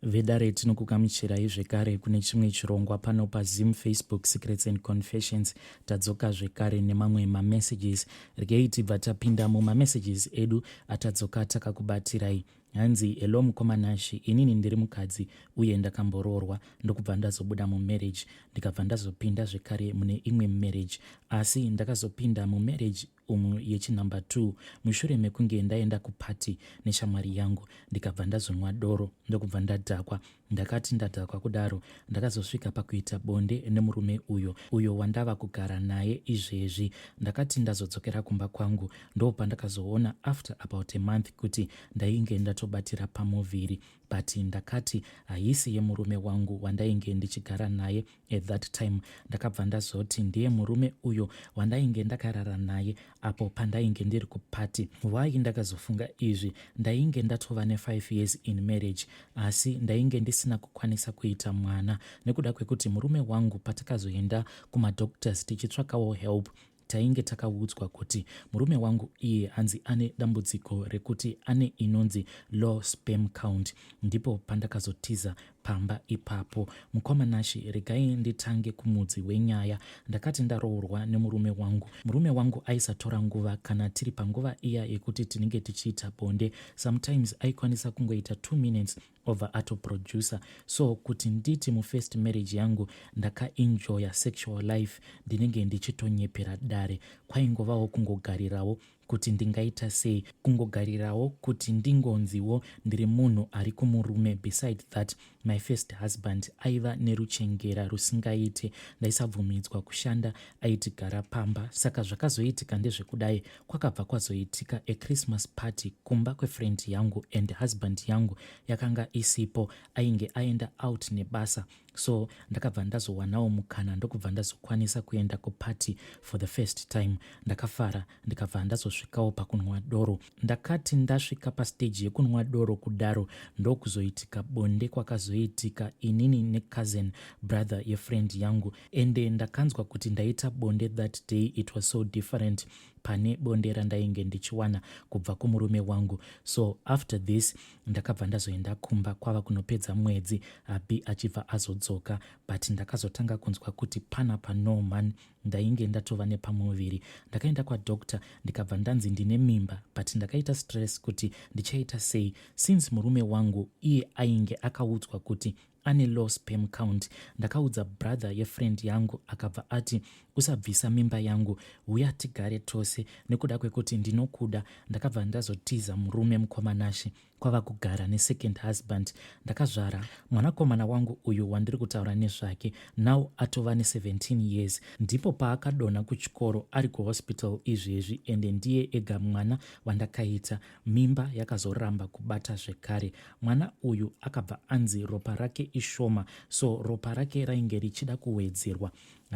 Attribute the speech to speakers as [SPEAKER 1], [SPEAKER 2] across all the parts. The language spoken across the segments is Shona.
[SPEAKER 1] Vedare, tinokugamuchirai zvekare kune chimwe chirongwa pano paZim Facebook Secrets and Confessions. Tadzoka zvekare nemamwe mamessages. Regei tibva tapinda mumamessages edu atadzoka takakubatirai. Hanzi, "Hello mukoma Nashi, inini ndiri mukadzi uye ndakamboroorwa, ndokubva ndazobuda mumarriage, ndikabva ndazopinda zvekare mune imwe marriage. Asi ndakazopinda mumarriage umu yechinumber 2 mushure mekunge ndaenda kupati neshamwari yangu, ndikabva ndazonwa doro, ndokubva ndadhakwa. Ndakati ndadhakwa kudaro, ndakazosvika pakuita bonde nemurume uyo wandava kugara naye izvezvi. Ndakati ndazodzokera kumba kwangu, ndo pandakazoona after about a month kuti ndainge ndatobatira pamuviri, but ndakati haisi yemurume wangu wandainge ndichigara naye at that time. Ndakabva ndazoti ndiye murume uyo wandainge ndakarara naye apo pandainge ndiri kupati. Why ndakazofunga izvi? Ndainge ndatova ne5 years in marriage, asi ndainge ndisina kukwanisa kuita mwana nekuda kwekuti murume wangu, patakazoenda kumadoctors tichitsvakawo help, tainge takaudzwa kuti murume wangu iye hanzi ane dambudziko rekuti ane inonzi low sperm count. Ndipo pandakazotiza pamba ipapo. Mukoma Nashi, regai nditange kumudzi wenyaya. Ndakati ndaroorwa nemurume wangu, murume wangu aisatora nguva kana tiri panguva iya yekuti tinenge tichiita bonde. Sometimes aikwanisa kungoita 2 minutes, obva atoproducer. So kuti nditi mufirst marriage yangu ndakaenjoya sexual life, ndinenge ndichitonyepera dare. Kwaingovawo kungogarirawo kuti ndingaita sei, kungogarirawo kuti ndingonziwo ndiri munhu ari kumurume. Beside that, my first husband aiva neruchengera rusingaite. Ndaisabvumidzwa kushanda, aitigara pamba. Saka zvakazoitika ndezvekudai: kwakabva kwazoitika achristmas party kumba kwefriend yangu, and husband yangu yakanga isipo, ainge aenda out nebasa. So ndakabva ndazowanawo mukana, ndokubva ndazokwanisa kuenda kuparty for the first time. Ndakafara, ndikabva ndazosvikawo pakunwa doro. Ndakati ndasvika pastage yekunwa doro kudaro, ndokuzoitika bonde. Kwakazoitika inini necousin brother yefriend yangu, ende ndakanzwa kuti ndaita bonde that day, it was so different pane bonde randainge ndichiwana kubva kumurume wangu. So after this ndakabva ndazoenda kumba kwava kunopedza mwedzi, hubby achibva azodzoka, but ndakazotanga kunzwa kuti panapa, no man, ndainge ndatova nepamuviri. Ndakaenda kwadoctor, ndikabva ndanzi ndine mimba, but ndakaita stress kuti ndichaita sei since murume wangu iye ainge akaudzwa kuti ane low sperm count. Ndakaudza brother yefriend yangu, akabva ati, "Usabvisa mimba yangu, uya tigare tose nekuda kwekuti ndinokuda." Ndakabva ndazotiza murume, mukoma Nashi, kwava kugara nesecond husband. Ndakazvara mwanakomana wangu uyu wandiri kutaura nezvake. Now atova ne17 years. Ndipo paakadonha kuchikoro, ari kuhospital izvezvi, ende ndiye ega mwana wandakaita. Mimba yakazoramba kubata zvekare. Mwana uyu akabva anzi ropa rake ishoma, so ropa rake rainge richida kuwedzerwa.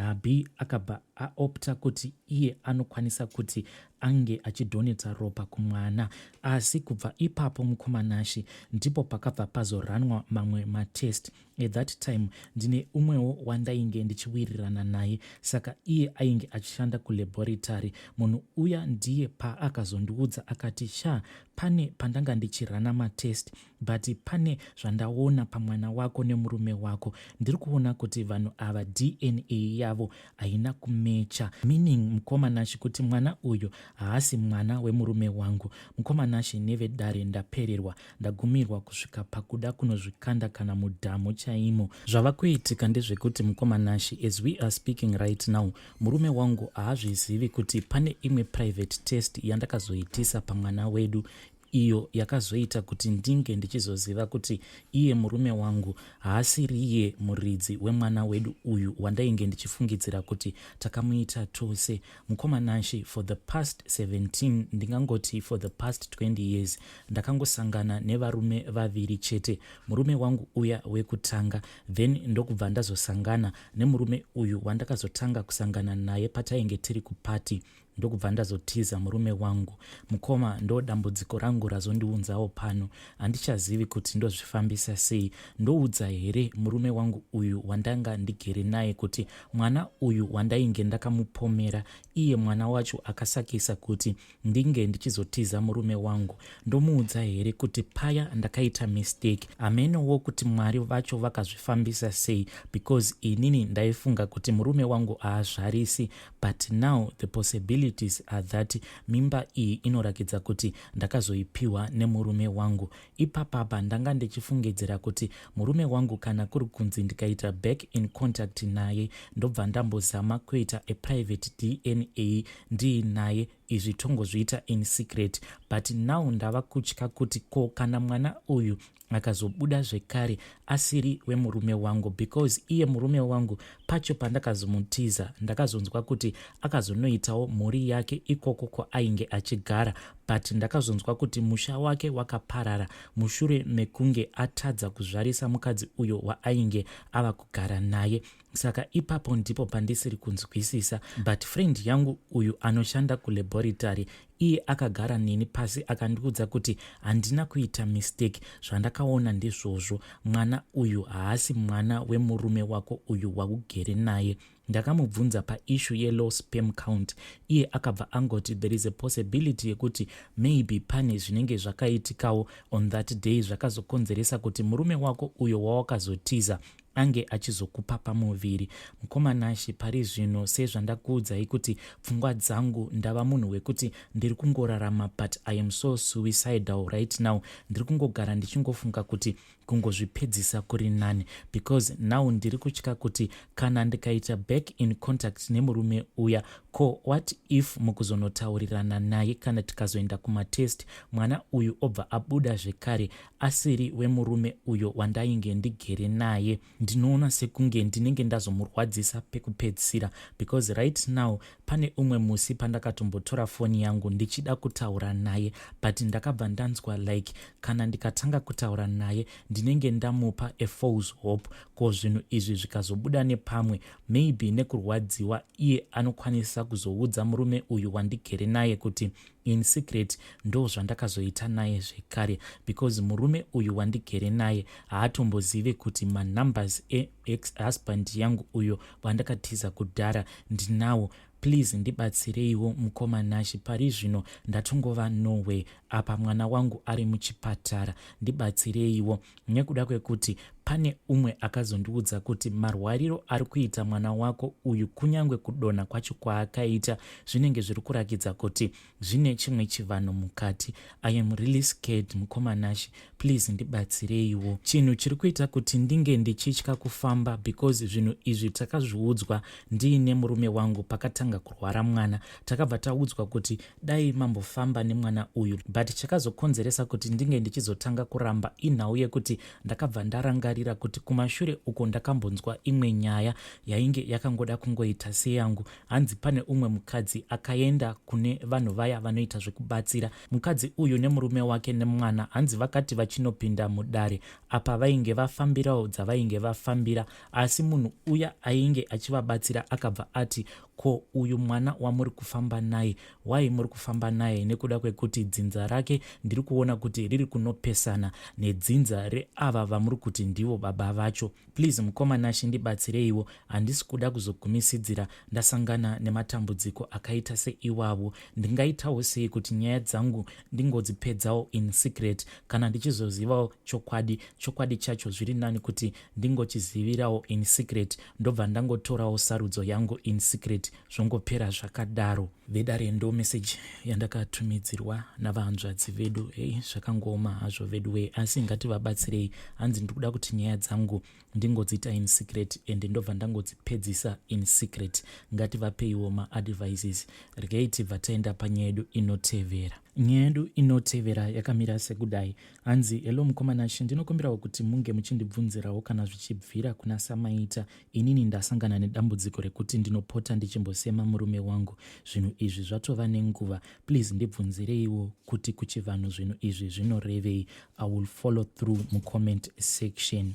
[SPEAKER 1] Hubby akabva aopta kuti iye anokwanisa kuti ange achidonata ropa kumwana. Asi kubva ipapo, mukoma Nashi, ndipo pakabva pazoranwa mamwe matest. At that time ndine umwewo wandainge ndichiwirirana naye, saka iye ainge achishanda kulaboratory. Munhu uya ndiye paakazondiudza akati, "Sha, pane pandanga ndichirana matest, but pane zvandaona pamwana wako nemurume wako. Ndiri kuona kuti vanhu ava DNA yavo haina kumecha," meaning, mukoma Nashi, kuti mwana uyu haasi mwana wemurume wangu. Mukoma Nashi nevedare, ndapererwa, ndagumirwa kusvika pakuda kunozvikanda kana mudhamu chaimo. Zvava kuitika ndezvekuti, mukoma Nashi, as we are speaking right now, murume wangu haazvizivi kuti pane imwe private test yandakazoitisa pamwana wedu, iyo yakazoita kuti ndinge ndichizoziva kuti iye murume wangu haasiriye muridzi wemwana wedu uyu wandainge ndichifungidzira kuti takamuita tose. Mukoma Nashi, for the past 17, ndingangoti for the past 20 years, ndakangosangana nevarume vaviri chete: murume wangu uya wekutanga, then ndokubva ndazosangana nemurume uyu wandakazotanga kusangana naye patainge tiri kupati. Ndokubva ndazotiza murume wangu. Mukoma, ndo dambudziko rangu razondiunzawo pano. Handichazivi kuti ndozvifambisa sei. Ndoudza here murume wangu uyu wandanga ndigere naye kuti mwana uyu wandainge ndakamupomera iye mwana wacho akasakisa kuti ndinge ndichizotiza murume wangu? Ndomuudza here kuti paya ndakaita mistake? Hamenowo kuti Mwari vacho vakazvifambisa sei, because inini ndaifunga kuti murume wangu haazvarisi, but now the possibilities are that mimba iyi inorakidza kuti ndakazoipiwa nemurume wangu. Ipapapa ndanga ndichifungidzira kuti murume wangu, kana kuri kunzi ndikaita back in contact naye, ndobva ndambozama kuita a private DNA ndiinaye, izvi tongozviita in secret. But now ndava kutya kuti ko kana mwana uyu akazobuda zvekare asiri wemurume wangu? Because iye murume wangu pacho pandakazomutiza, ndakazonzwa kuti akazonoitawo mhuri yake ikoko kwaainge achigara, but ndakazonzwa kuti musha wake wakaparara mushure mekunge atadza kuzvarisa mukadzi uyo waainge ava kugara naye. Saka ipapo ndipo pandisiri kunzwisisa. But friend yangu uyu anoshanda kulaboratory, iye akagara neni pasi akandiudza kuti handina kuita mistake, zvandakaona ndizvozvo, mwana uyu haasi mwana wemurume wako uyu waugere naye. Ndakamubvunza paissue yelow sperm count, iye akabva angoti there is a possibility yekuti maybe pane zvinenge zvakaitikawo on that day zvakazokonzeresa kuti murume wako uyo wawakazotiza ange achizokupa pamuviri. Mukoma Nashe, pari zvino sezvandakuudzai kuti pfungwa dzangu ndava munhu wekuti ndiri kungorarama, but I am so suicidal right now. Ndiri kungogara ndichingofunga kuti kungozvipedzisa kuri nani, because now ndiri kutya kuti kana ndikaita back in contact nemurume uya, ko what if mukuzonotaurirana naye kana tikazoenda kumatest, mwana uyu obva abuda zvekare asiri wemurume uyo wandainge ndigere naye? Ndinoona sekunge ndinenge ndazomurwadzisa pekupedzisira, because right now pane umwe musi pandakatombotora foni yangu ndichida kutaura naye, but ndakabva ndanzwa like kana ndikatanga kutaura naye ndinenge ndamupa a false hope. Ko zvinhu izvi zvikazobuda nepamwe, maybe nekurwadziwa, iye anokwanisa kuzoudza murume uyu wandigere naye kuti in secret ndo zvandakazoita naye zvekare, because murume uyu wandigere naye haatombozive kuti manumbers ex husband yangu uyo wandakatiza kudhara ndinawo. Please ndibatsireiwo, mukoma Nashe. Pari zvino ndatongova nowhere, apa mwana wangu ari muchipatara. Ndibatsireiwo nekuda kwekuti pane umwe akazondiudza kuti marwariro ari kuita mwana wako uyu, kunyange kudonha kwacho kwaakaita, zvinenge zviri kurakidza kuti zvine chimwe chivanhu mukati. I am really scared, mukoma Nashe. Please ndibatsireiwo. Chinhu chiri kuita kuti ndinge ndichitya kufamba, because zvinhu izvi takazviudzwa ndiine murume wangu pakatanga kurwara mwana. Takabva taudzwa kuti dai mambofamba nemwana uyu, but chakazokonzeresa kuti ndinge ndichizotanga kuramba inhau yekuti ndakabva ndarangarira kuti kumashure uko ndakambonzwa imwe nyaya yainge yakangoda kungoita seyangu. Hanzi pane umwe mukadzi akaenda kune vanhu vaya vanoita zvekubatsira. Mukadzi uyu nemurume wake nemwana, hanzi vakati vachinopinda mudare, apa vainge vafambirawo dzavainge vafambira, asi munhu uya ainge achivabatsira akabva ati, "Ko uyu mwana wamuri kufamba naye, wai muri kufamba naye? Nekuda kwekuti dzinza rake ndiri kuona kuti riri kunopesana nedzinza reava vamuri kuti ndivo baba vacho." Please, mukoma Nashe, ndibatsireiwo. Handisi kuda kuzogumisidzira ndasangana nematambudziko akaita seiwavo. Ndingaitawo sei kuti nyaya dzangu ndingodzipedzawo in secret? Kana ndichizozivawo chokwadi, chokwadi chacho zviri nani kuti ndingochizivirawo in secret, ndobva ndangotorawo sarudzo yangu in secret, zvongopera zvakadaro. Vedare, ndo meseji yandakatumidzirwa navahanzvadzi vedu. Hei, zvakangooma hazvo vedu wei, asi ngativabatsirei. Hanzi ndiri kuda kuti nyaya dzangu ndingodziita in secret and ndobva ndangodzipedzisa in secret. Ngativapeiwo maadvices. Regai tibva taenda panyaya yedu inotevera. Nyaya yedu inotevera yakamira sekudai. Hanzi, "Hello mukoma Nashe, ndinokumbirawo kuti munge muchindibvunzirawo kana zvichibvira kuna samaita. Inini ndasangana nedambudziko rekuti ndinopota ndichimbosema murume wangu. Zvinhu izvi zvatova nenguva. Please ndibvunzireiwo kuti kuchivanhu zvinhu izvi zvinorevei. I will follow through mucomment section."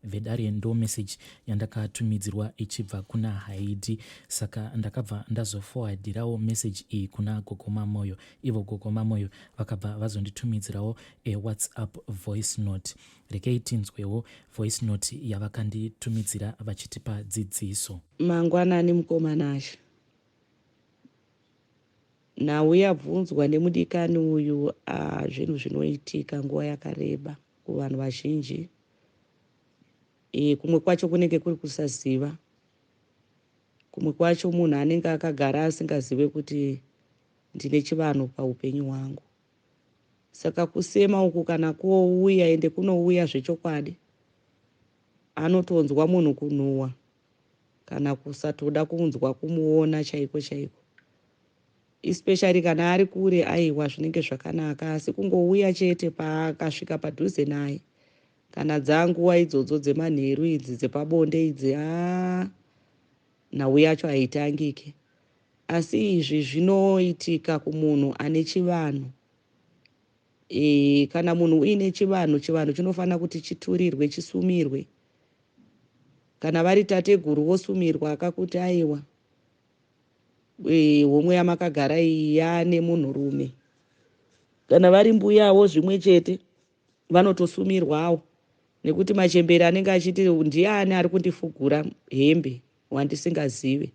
[SPEAKER 1] Vedare ndo message yandakatumidzirwa ichibva kuna Haidi, saka ndakabva ndazoforwardirawo message iyi kuna Gogo Mamoyo. Ivo Gogo Mamoyo vakabva vazonditumidzirawo a WhatsApp voice note. Rekei tinzwewo voice note yavakanditumidzira vachitipa dzidziso.
[SPEAKER 2] Mangwanani mukoma Nashe. Nhau yabvunzwa nemudikani uyu ah, zvinhu zvinoitika nguva yakareba kuvanhu vazhinji. E, kumwe kwacho kunenge kuri kusaziva, kumwe kwacho munhu anenge akagara asingazive kuti ndine chivanhu paupenyu hwangu. Saka kusema uku kana kouya, ende kunouya zvechokwadi, anotonzwa munhu kunhuwa kana kusatoda kunzwa kumuona chaiko chaiko, especially kana ari kure. Aiwa, zvinenge zvakanaka, asi kungouya chete paakasvika padhuze naye, kana dzanguva idzodzo dzemanheru idzi dzepabonde idzi, haa, nhau yacho haitangike. Asi izvi zvinoitika kumunhu ane chivanhu. E, kana munhu uine chivanhu, chivanhu chinofanira kuti chiturirwe, chisumirwe. Kana vari tateguru vosumirwa akakuti aiwa, e, homwe yamakagara iyi yaane munhurume. Kana vari mbuyawo zvimwe chete, vanotosumirwawo, nekuti machembere anenge achiti, "Ndiani ari kundifugura hembe wandisingazive?"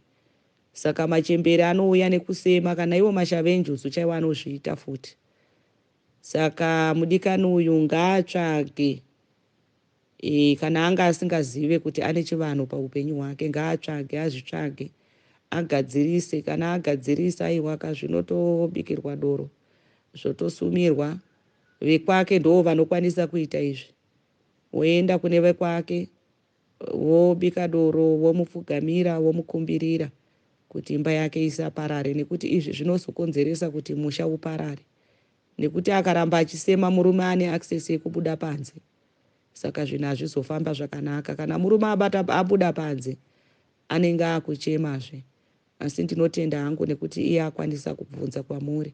[SPEAKER 2] Saka machembere anouya nekusema, kana iwo mashavenjuzu chaiwo anozviita futi. Saka mudikani uyu ngaatsvage, e, kana anga asingazive kuti ane chivanhu paupenyu hwake, ngaatsvage, azvitsvage, agadzirise. Kana agadzirisa, aiwaka, zvinotobikirwa doro, zvotosumirwa. Vekwake ndo vanokwanisa kuita izvi. Woenda kune vekwake, wobika doro, womupfugamira, womukumbirira kuti imba yake isaparare, nekuti izvi zvinozokonzeresa kuti musha uparare, nekuti akaramba achisema, murume ane access yekubuda panze. Saka zvinhu hazvizofamba zvakanaka. Kana murume abata abuda panze, anenge akuchemazve. Asi ndinotenda hangu nekuti iye akwanisa kubvunza kwamuri.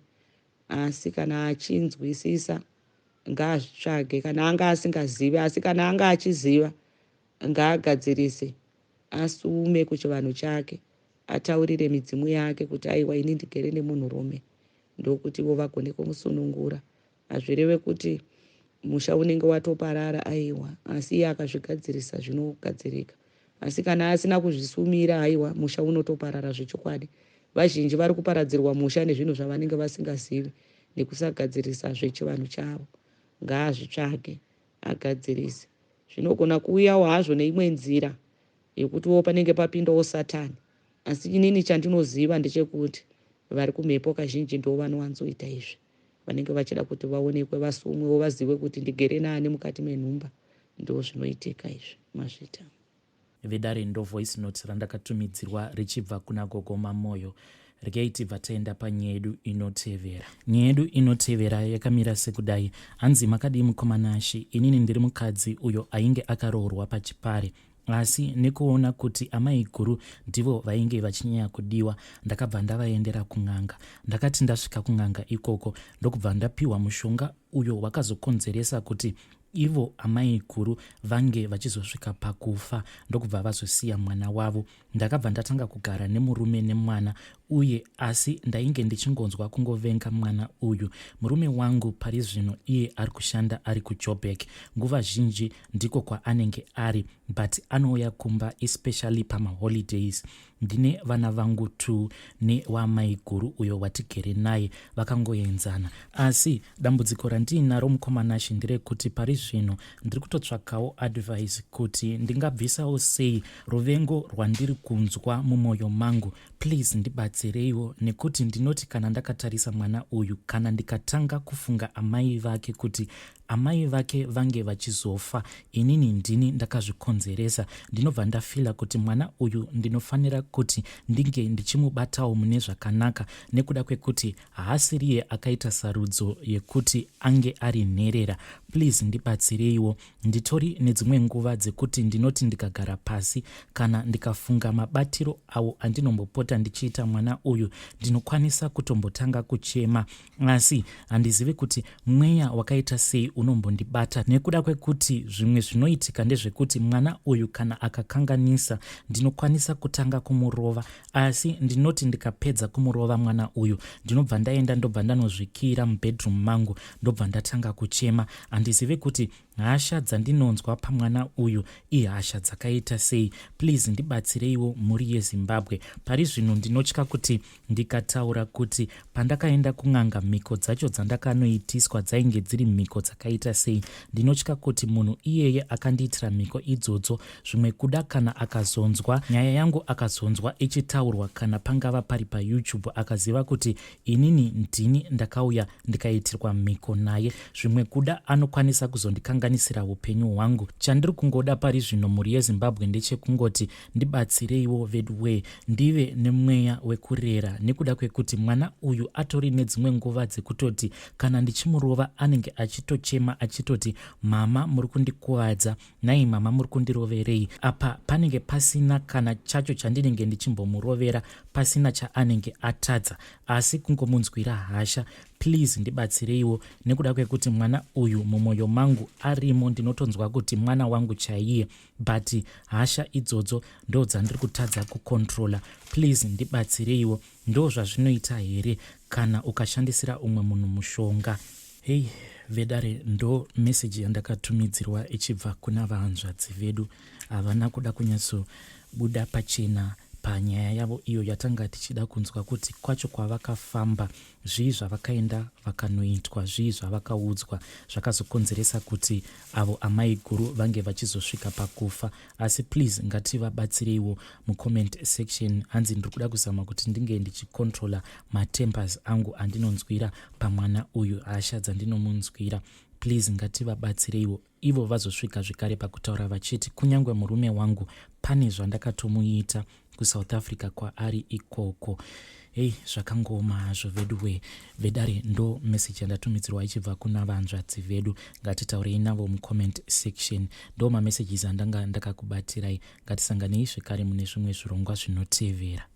[SPEAKER 2] Asi kana achinzwisisa, ngaazvitsvage kana anga asingazivi. Asi kana anga achiziva, ngaagadzirise, asume kuchivanhu chake, ataurire midzimu yake kuti, "Aiwa, ini ndigere nemunhurume," ndokuti ivo vagone kumusunungura. Hazvireve kuti musha unenge watoparara, aiwa, asi iye akazvigadzirisa zvinogadzirika. Asi kana asina kuzvisumira, aiwa, musha unotoparara zvechokwadi. Vazhinji vari kuparadzirwa musha nezvinhu zvavanenge vasingazivi nekusagadzirisa zvechivanhu chavo. Ngaazvitsvage, agadzirise. Zvinogona kuuyawo hazvo neimwe nzira yekutiwo panenge papindawo Satani, asi inini chandinoziva ndechekuti vari kumhepo kazhinji ndo vanowanzoita izvi. Vanenge vachida kuti vaonekwe, vasumwewo, vazive kuti ndigere nani mukati menhumba. Ndo zvinoitika izvi. Mazvita.
[SPEAKER 1] Vedare, ndo voice note randakatumidzirwa richibva kuna Gogo Mamoyo. Regai tibva taenda panyaya yedu inotevera. Nyaya yedu inotevera yakamira sekudai. Hanzi, "Makadii mukoma Nashe? Inini ndiri mukadzi uyo ainge akaroorwa pachipare, asi nekuona kuti amai guru ndivo vainge vachinyanya kudiwa, ndakabva ndavaendera kun'anga. Ndakati ndasvika kun'anga ikoko, ndokubva ndapiwa mushonga uyo wakazokonzeresa kuti ivo amai guru vange vachizosvika pakufa, ndokubva vazosiya mwana wavo. Ndakabva ndatanga kugara nemurume nemwana uye, asi ndainge ndichingonzwa kungovenga mwana uyu. Murume wangu pari zvino iye ari kushanda ari kuJoburg. Nguva zhinji ndiko kwaanenge ari, but anouya kumba especially pamaholidays. Ndine vana vangu t newamai guru uyo watigere naye, vakangoenzana. Asi dambudziko randiinaro, mukoma Nashe, nderekuti pari zvino ndiri kutotsvakawo advice kuti ndingabvisawo sei ruvengo rwandiri kunzwa mumwoyo mangu. Please ndibatsireiwo, nekuti ndinoti kana ndakatarisa mwana uyu, kana ndikatanga kufunga amai vake, kuti amai vake vange vachizofa, inini ndini ndakazvikonzeresa, ndinobva ndafeela kuti mwana uyu ndinofanira kuti ndinge ndichimubatawo mune zvakanaka, nekuda kwekuti haasiriye akaita sarudzo yekuti ange ari nherera. Please ndibatsireiwo. Nditori nedzimwe nguva dzekuti ndinoti ndikagara pasi, kana ndikafunga mabatiro awo andinombopota ndichiita mwana." mwana uyu ndinokwanisa kutombotanga kuchema, asi handizivi kuti mweya wakaita sei unombondibata, nekuda kwekuti zvimwe zvinoitika ndezvekuti mwana uyu kana akakanganisa ndinokwanisa kutanga kumurova, asi ndinoti ndikapedza kumurova mwana uyu ndinobva ndaenda ndobva ndanozvikira mubedroom mangu ndobva ndatanga kuchema. Handizivi kuti hasha dzandinonzwa pamwana uyu ihasha dzakaita sei. Please ndibatsireiwo, mhuri yeZimbabwe. Pari zvino ndinotya kuti ndikataura kuti pandakaenda kun'anga mhiko dzacho dzandakanoitiswa dzainge dziri mhiko dzakaita sei, ndinotya kuti munhu iyeye akandiitira mhiko idzodzo zvimwe kuda kana akazonzwa nyaya yangu, akazonzwa ichitaurwa kana pangava pari paYouTube, akaziva kuti inini ndini ndakauya ndikaitirwa mhiko naye, zvimwe kuda anokwanisa kuzondikanganisira upenyu hwangu. Chandiri kungoda pari zvino, mhuri yeZimbabwe, ndechekungoti ndibatsireiwo veduwee, ndive nemweya wekurera, nekuda kwekuti mwana uyu atori nedzimwe nguva dzekutoti kana ndichimurova anenge achitochema achitoti, "Mama, muri kundikuvadza. Nhai mama, muri kundiroverei?" Apa panenge pasina kana chacho chandinenge ndichimbomurovera, pasina chaanenge atadza, asi kungomunzwira hasha. Please ndibatsireiwo, nekuda kwekuti mwana uyu mumwoyo mangu arimo, ndinotonzwa kuti mwana wangu chaiye, but hasha idzodzo ndo dzandiri kutadza kucontrola. Please ndibatsireiwo. Ndo zvazvinoita here kana ukashandisira umwe munhu mushonga? Hei vedare, ndo meseji yandakatumidzirwa ichibva kuna vahanzvadzi vedu. Havana kuda kunyatsobuda pachena panyaya yavo iyo yatanga tichida kunzwa kuti kwacho kwavakafamba zvii, zvavakaenda vakanoitwa zvii, zvavakaudzwa zvakazokonzeresa kuti avo amai guru vange vachizosvika pakufa. Asi please ngativabatsireiwo mucomment section. Hanzi, "Ndiri kuda kuzama kuti ndinge ndichicontrola matempers angu andinonzwira pamwana uyu, hasha dzandinomunzwira." Please ngativabatsireiwo. Ivo vazosvika zvekare pakutaura vachiti kunyange murume wangu pane zvandakatomuita kuSouth Africa kwaari ikoko. Hei, zvakangoma hazvo vedu. Vedare, ndo meseji yandatumidzirwa ichibva kuna vanzvadzi vedu. Ngatitaurei navo mucomment section. Ndo mamessages andanga ndakakubatirai. Ngatisanganei zvekare mune zvimwe zvirongwa zvinotevera.